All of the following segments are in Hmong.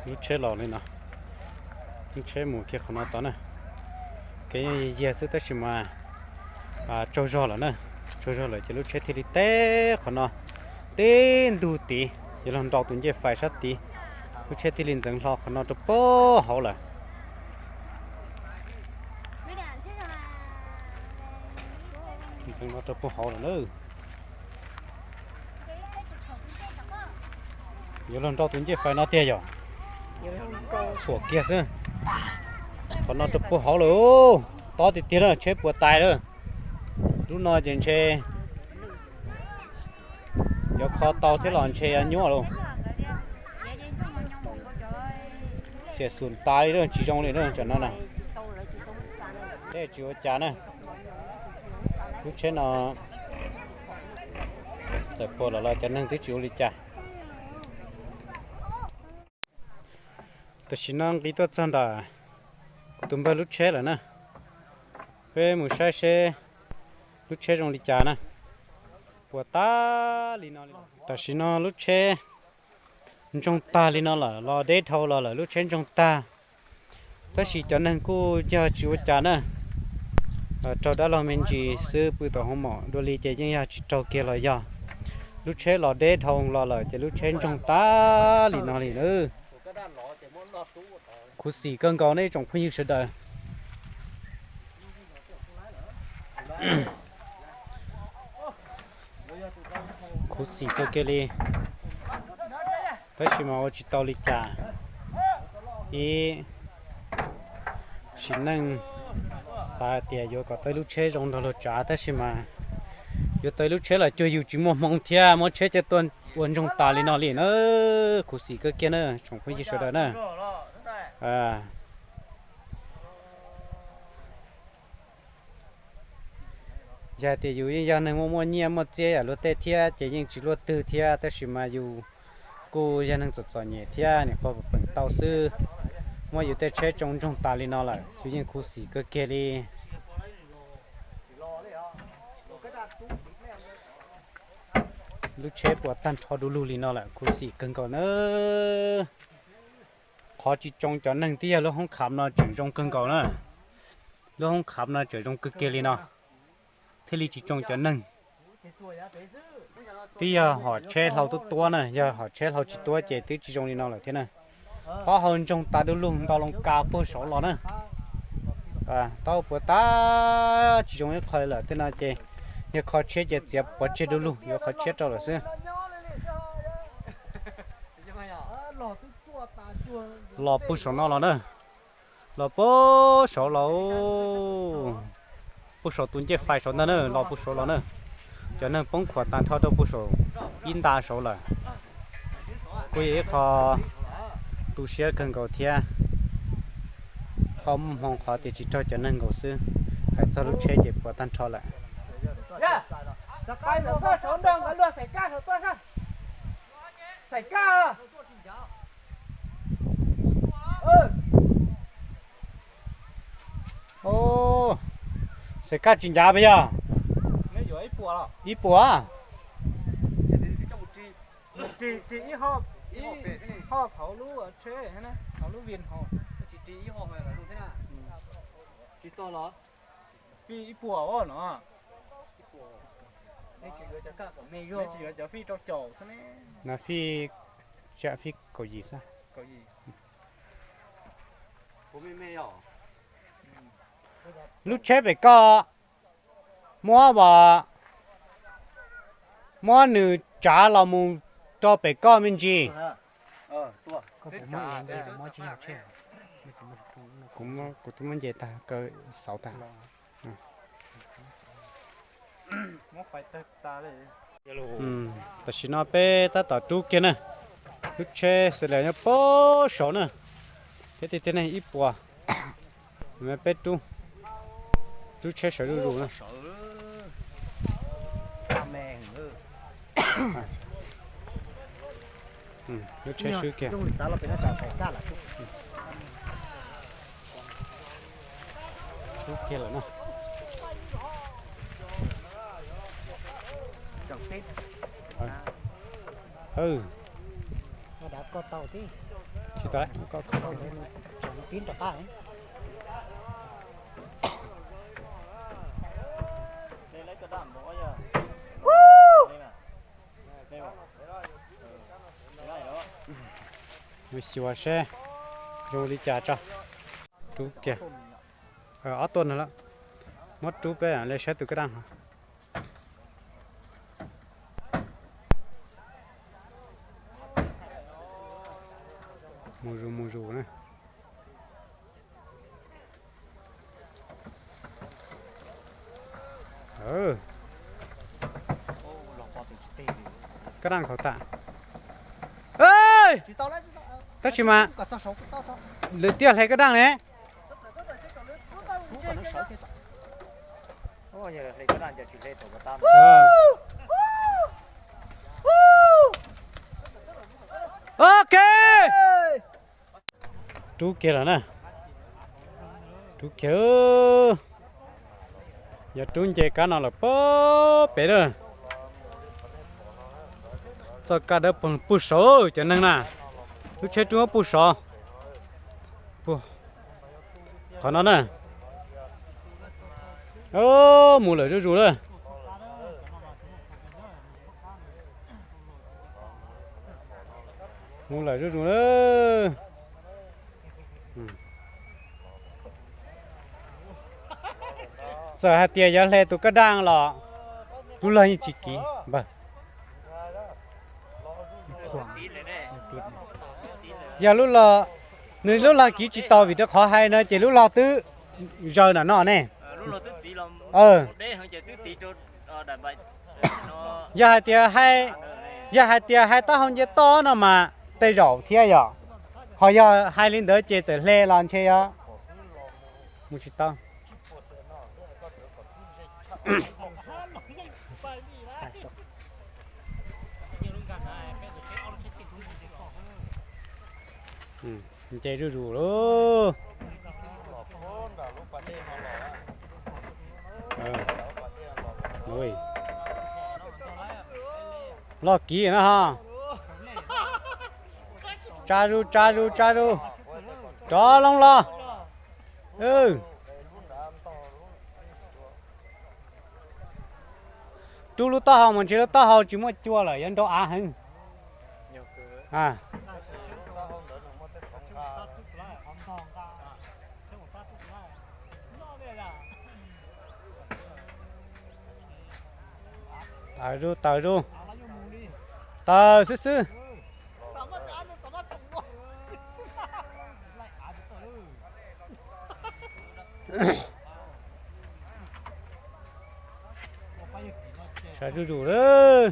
Lub tsheb los li no, lub tsheb mus kiag qhov no tod na. Kev yeej yig xwb tab sis mas tsaug zog lawm na, tsaug zog lawm ces lub tsheb thiaj li teb qhov no, teb ntug tid, yuav luag nrau tus ncej fais sab tid, lub tsheb thiaj li ntxeev hlo qhov no rau puag hauv lawm. Ntxeev hlo rau puag hauv lawm na. Yuav luag nrau tus ncej fais no tiag yog? Txhuam kiag xwb. Qhov no rau puag hauv lawm. Tob tiag tiag na, tsheb puas tais lawm. Lub no ces ntshe yuav kho tau thiab los ntshe yuav nyuaj lauj. Xiam xum tas li, tsis zoo li tam no na. Tsis ua cas na. Lub tsheb no txawm puas los los cov neeg twb tsis ua li cas. Tam sim no nqis tuaj txog ntawm kuv tus npawg lub tsheb lawm na. Peb mus saib seb lub tsheb zoo li cas na. Puas tag li no li. Tam sim no lub tsheb ntsoog tag li no lawm, los deb dhau los lawm, lub tsheb ntsoog tag. Tab sis cov neeg kuj yog tsis ua cas na, raug dab laug me ntsis xwb, pw tom hoo maum dua li ces yeej yog tsis raug kiag los yog. Lub tsheb los deb dhau los lawm ces lub tsheb ntsoog tag li no li na. Khuv xim kawg nkaus nej tsoom phooj ywg sawv daws. Khuv xim kawg kiag li, tab sis mas ua tsis tau li cas. Ib sim neej xav hais tias yuav kom tau lub tsheb zoo nrog luag tsav, tab sis mas yuav tau lub tsheb los cuag yus tsis muaj hmoo thiab, muab tsheb coj tuaj ua ntsoog tas li no li na. Khuv xim kawg kiag na tsoom phooj ywg sawv daws na. Yog tias yus yeej yog neeg muaj muaj nyiaj muaj txiaj yam luag tej thiab ces yeej tsis luaj twg thiab, tab sis mas yus kuj yog neeg txom txom nyem thiab, nim qhuav peem tau xwb, muab yus tej tsheb tsoo ntsoog tas li no lawm, yus yeej khuv xim kawg kiag li. Lub tsheb puas tag nrho du lug li no lawm, khuv xim kawg nkaus na. Qhov tsis tsoo cov neeg twb yog lub hoob khav no tseem zoo kawg nkaus na. Lub hoob khav no tseem zoo kawg kiag li no, thiaj li tsis tsoo cov neeg. Twb yog hom tsheb hlau tuab tuab na, yog hom tsheb hlau tsis tuab ces twb tsis zoo li no lawm thiab na. Taub hau ntsoog tas du lug ntau loo kas puag saud los na. Taub hau puas tag tsis zoo ib qho lawm tej no ces yog kho tshiab ces txiav pov tseg du lug yuav qhov tshiab rau lawm xwb. Los puag saum no los na, los puag saud los, puag saum tus ncej fais saud ntag na, los puag saud los na. Cov neeg poob khuam tag nrho rau puag saum ib nta saud lawm. Kuj yog ib qho tu siab kawg nkaus thiab, ho muaj hmoo qhov tias tsis raug cov neeg nkaus xwb. Hais txog lub tsheb ces puas tag nrho lawm. Xaim kaj tsis ncav puas yog? Ib puas. Ib puas no. Nav fij, tsam fij kaum yim xwb. Lub tsheb pem koj muab, muab nws tsav los mus rau pem koj me ntsis. Kuv twb muab nce tag, kaw xauv tag. Tam sim no peb tab tom rub kiag na. Lub tsheb xws li nyob puag saud na, thiab tiag tiag ne ib puas. Peb rub, rub tsheb sawv zuj zus na. Lub tsheb swb kiag. Swb kiag lawm na. Tsis Ko, ko, ko, ko. Tib rov qab. Mus xyuas seb zoo li cas tso. Rub kiag. Ob tuaj no lawm. Muab rub peb le saib tus kaj daj no. Mus zus mus zus na. Kaj daj khaus tas. Tab sis mas lwm tiaj hle kaj daj ne. Ok. Rub kiag lawm na. Rub kiag. Yog rub nce kab no lawm pab pem lawm. Txoj kaj dawb paug puag saud cov neeg na. Lub tsheb rub puag saud. Qhov no na. Mus lawm zuj zus lawm. Mus lawm zuj zus lawm. Txawm hais tias yuav hle tus kaj daj los lub lag yeej tsis kiv npawg. Yog lub lag, nws lub lag kiv tsis tau vim rau qhov hais no ces lub lag twb zaws nram no ne. Yog hais tias, yog hais tias hais taub hau nce toj no mas tej zaum thiab yom. Ho yog hais li ntawd ces txawm hle los ntshe yog mus tsis tau. Nce zuj zus lauj. Loj kiv na ho. Tsa zus, tsa zus, tsa zus. Rov loo los. Rub lub taub hau mas ntshe lub taub hau tsis muaj cua lawm, yuav nrau av heev. Taws zuj, taws zuj. Taws xwb xwb. Sawv zuj zus lawm.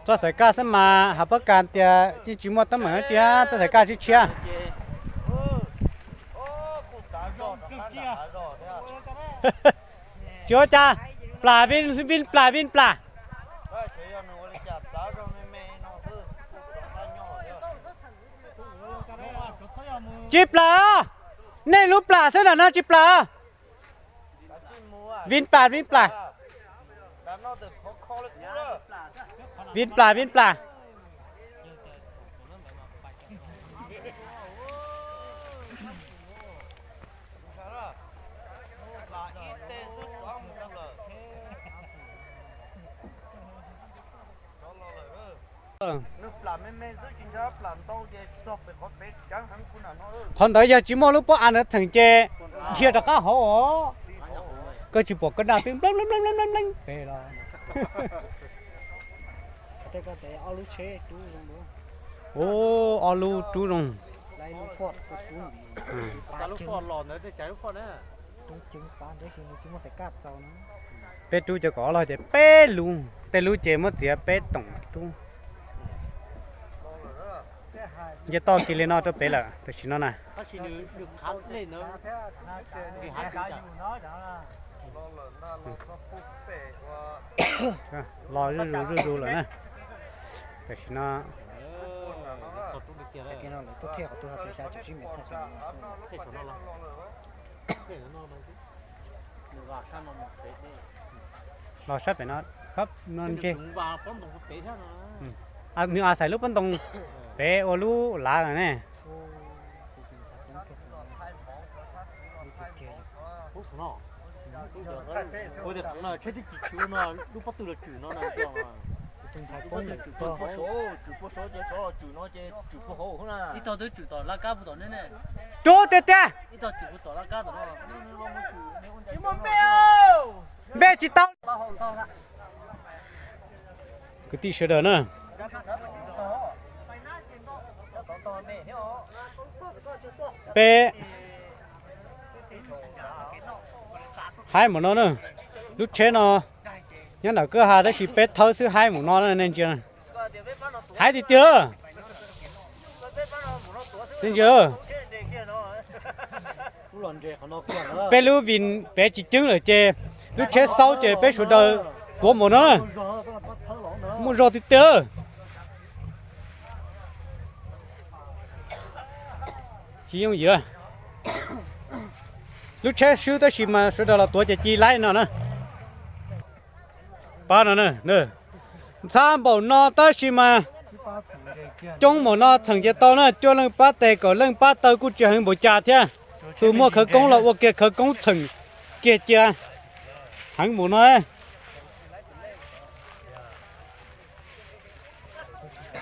Txoj xaim kaj xwb mas hais pob kas tias yeej tsis muaj teeb meem dab tsi, txoj xaim kaj tshiab tshiab. Tsis ua cas, plam vij plam vij plam. Tsis plam, nej lub plam xwb nram no tsis plam. Vij plam, vij plam. Vij plam, vij plam. Qhov ntawd yog tsis muaj lub pob av ntawd theem ces dhia rov qab hauv os. Koj tsis pom koj daj twb npleeb npleeb npleeb npleeb pem los. Ub, ob lub rub zoo. Peb rub cov kaum ob log ces peb lub, tej lub ces muab txiav peb toom rub. Nce toj kiag li no rau pem lawm tam sim no na. Los zuj zus zuj zus lawm na. Tam sim no Los sab pem no, khab no ntse. Nws a xais lub pob ntoo pem ua lub lav ne. Rub tiag tiag. Npe tsis tau. Kwv tij sawv daws na, peb haib mus no na. Lub tsheb no nyob nram kwj ha tab sis peb thawb xwb, haib mus no nej ntsia. Haib tiag tiag. Ntsia, peb lub vim pem tsis ceeb lawm ces lub tsheb xaub ces peb sawv daws tuav mus no. Muaj zog tiag tiag. Tsis yooj yim. Lub tsheb swb tab sis mas sawv daws los tuav ces ci laib no na. Pab no, ntxhab npaum no tab sis mas coob npaum no txheem cia tau na, cuaj leej pab tes kaum leej pab taw kuj tsis heev npaum cas thiab. Tus muaj khawv koob los ua kiag khawv koob txheem kiag cia heev npaum no.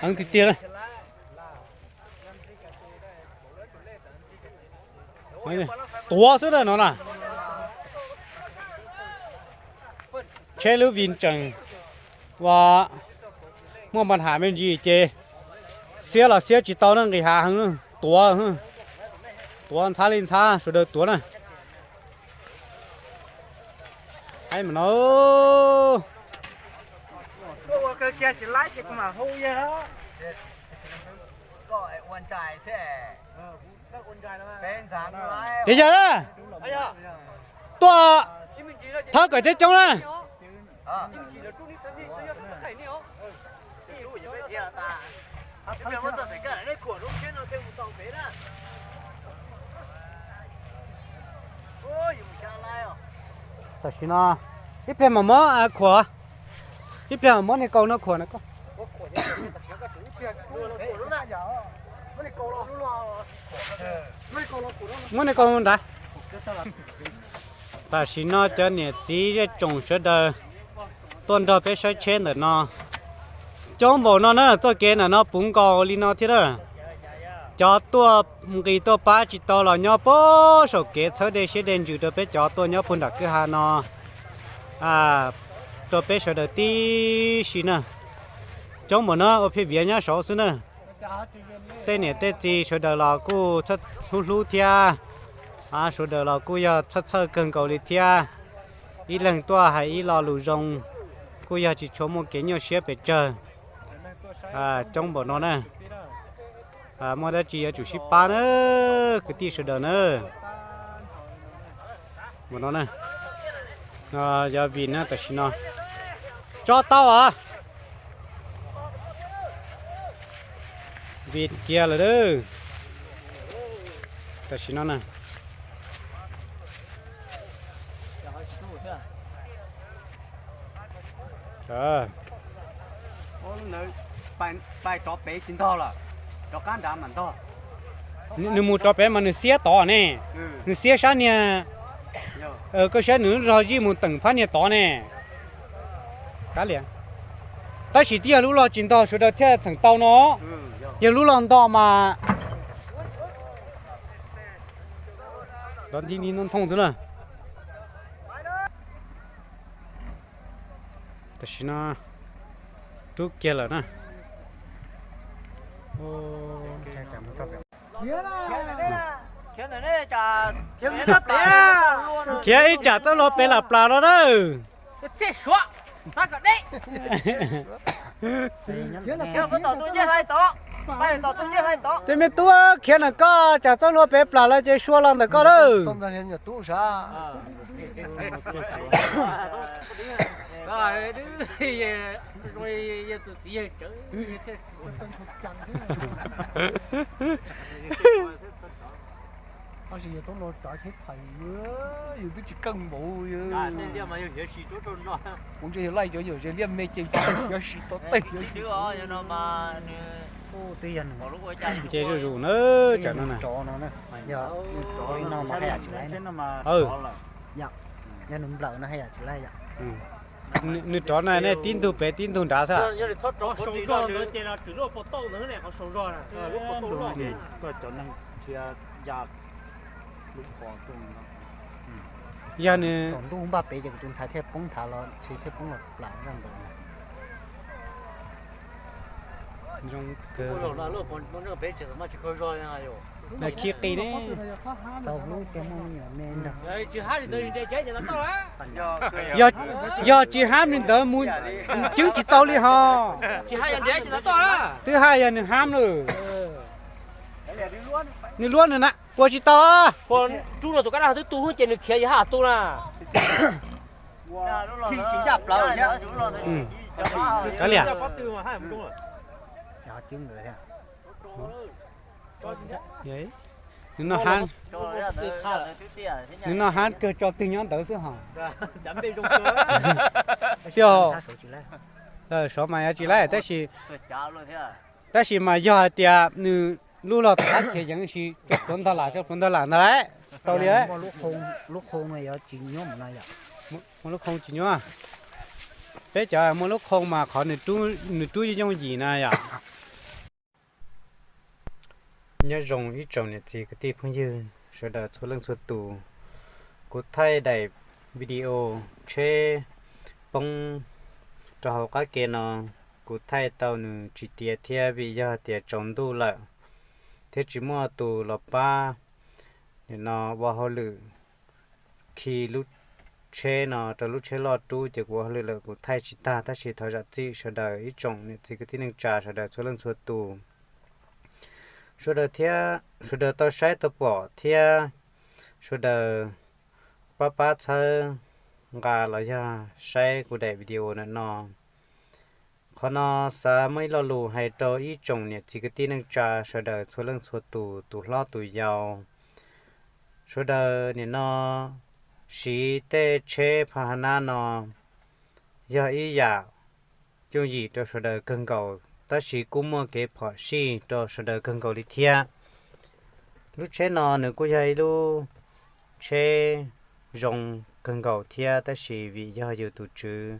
Heev tiag tiag. Tuav xwb no na. Tsheb lub vim tseem ua muaj npa ham me ntsis ces xiab los xiab tsis tau na, nqis hav heev. Tuav, tuav ntxhab li ntxhab, sawv daws tuav na. Haib mas no. Ces yog tuaj thawb kom coob coob na. Tam sim no ib pliag mam muab khuam, ib pliag mam muab niag kaus no khuam na. Muab niag kaus nrad. Tam sim no cov niam txiv zej tsoom sawv daws tuaj nrog peb saib tsheb ntawm no. Coob npaum no na, txoj kev ntawm no puv nkaus li no thiab na. Cov tuaj nqis tuaj pab tsis tau los nyob puag saum kev txhawb dej siab dej ntsws rau peb cov tuaj nyob puag nram kwj ha no rau peb sawv daws tib si na. Coob npaum no ua pheej viav nyob saud xwb na. Tej niam tej txiv sawv daws los kuj hlub hlub thiab, sawv daws los kuj yog txhawj txhawj kawg nkaus li thiab. Ib leeg tuaj hais ib lo lus zoo, kuj yog tsis tshua muaj kev nyuaj siab pes tsawg. Coob npaum no na, muaj dab tsi yuav tsum sib pab na, kwv tij sawv daws na. Npaum no na, yog vim na tam sim no tso tau as. Vim kiag lawm. Tam sim no na, nws mus rov pem mas nws xiab tod ne, nws xiab sab niag, koj saib nws lub zog zij mus teem phab niag tod ne. Tab sis twb yog lub log tsis ntog sawv daws thiaj txheem tau no, yog lub log ntog mas ntog nti nti ntoo ntoo xwb na. Tam sim no rub kiag lawm na. Khiav ib tsam txoj hlua pem lam plas los na. Tej me tub khiav ntawm koj, tsam txoj hlua pem plam lawm ces sua los ntawm koj lawm. Tab sis yog tub no tsav thiab thais, yus twb tsis keej npaum. Kuv ntsia yog laij cov yawm ze liaj me ces tsis yog si tau tej. Twb yog nws nce zuj zus na, cov no na. Yog nws nplawm no haj yam tsis laij. Yog nws nplawm no haj yam tsis laij yom. Nws rov na nej tib ntug pem tib ntug nrad xwb. Yog nws thaum ntuj npaj pem ces kuv tus ntxhais thiaj poob nthav los ntshe thiaj poob los plaws zaj ntawd na. Zoo kawg. Khib qis ne. Txaus hlub ces muaj me nyuam me nrog. Yog, yog tsis hab li ntawd mus ceeb tsis tau li ho. Twb haj yog nws hab lawm. Nws luab nws na ua tsis tau. Rub no tus kab naj twb tu hwb ces nws khiav yog haj tu na. Kav liam. Nws noj hab, nws noj hab kawg tso twg nyob ntawd xwb hos. Tiag, sav mas yog tsis laij tab sis, tab sis mas yog hais tias nws lub log thab khiav yeev sis tso pluav ntog lam, tso pluav ntog lam ntag lauj. Tau li. Muaj lub qhoo tsis nyuaj. Peb cov muaj lub qhoo mas qhov nws rub yooj yim na yom. Nyob zoo ib tsoom niam txiv kwv tij phooj ywg sawv daws txhua leej txhua tus. Kuv thaij daim video tsheb poob rau hauv qab ke no, kuv thaij tau nws tsis tiav thiab vim yog tias tsaus ntuj lawm thiab tsis muaj tus los pab. Nim no ua hauj lwm khi lub tsheb no rau lub tsheb loj rub ces kuv ua hauj lwm lawm kuv thaij tsis tag tab sis thov zam txim sawv daws ib tsoom niam txiv kwv tij neej tsa sawv daws txhua leej txhua tus. Sawv daws thiab sawv daws tau saib tau pom thiab sawv daws pab pab txhawb nqa los yog saib kuv daim video ntawm no. Qhov no xav muaj ib lo lus hais rau ib tsoom niam txiv kwv tij neej tsa sawv daws txhua leej txhua tus, tus hlob tus yau. Sawv daws nim no siv tej tsheb pha ha nab no yog ib yam yooj yim rau sawv daws kawg nkaus, tab sis kuj muaj kev phom sij rau sawv daws kawg nkaus li thiab. Lub tsheb no nws kuj yog ib lub tsheb zoo kawg nkaus thiab, tab sis vim yog yus tus tswv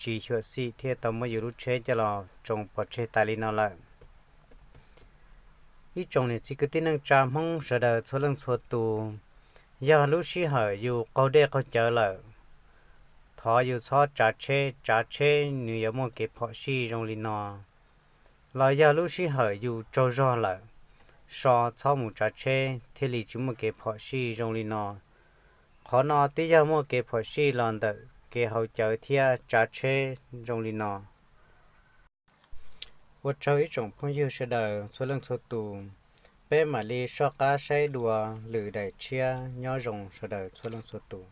tsis xyuam xim thiaj tau muab yus lub tsheb coj los tsoo pov tseg tas li no lawm. Ib tsoom niam txiv kwv tij neej tsa Hmoob sawv daws txhua leej txhua tus, yog lub sij hawm yus qaug dej qaug cawv lawm, thov yus txhob tsav tsheb, tsav tsheb nws yuav muaj kev phom sij zoo li no. Los yog lub sij hawm yus tsaug zog lawm, so txhob mus tsav tsheb thiaj li tsis muaj kev phom sij zoo li no. Qhov no twb yog muaj kev phom sij los ntawm kev haus cawv thiab tsav tsheb zoo li no. Ua tsaug ib tsoom phooj ywg sawv daws txhua leej txhua tus, peb mam li soj qab saib dua lwm daim tshiab, nyob zoo sawv daws txhua leej txhua tus.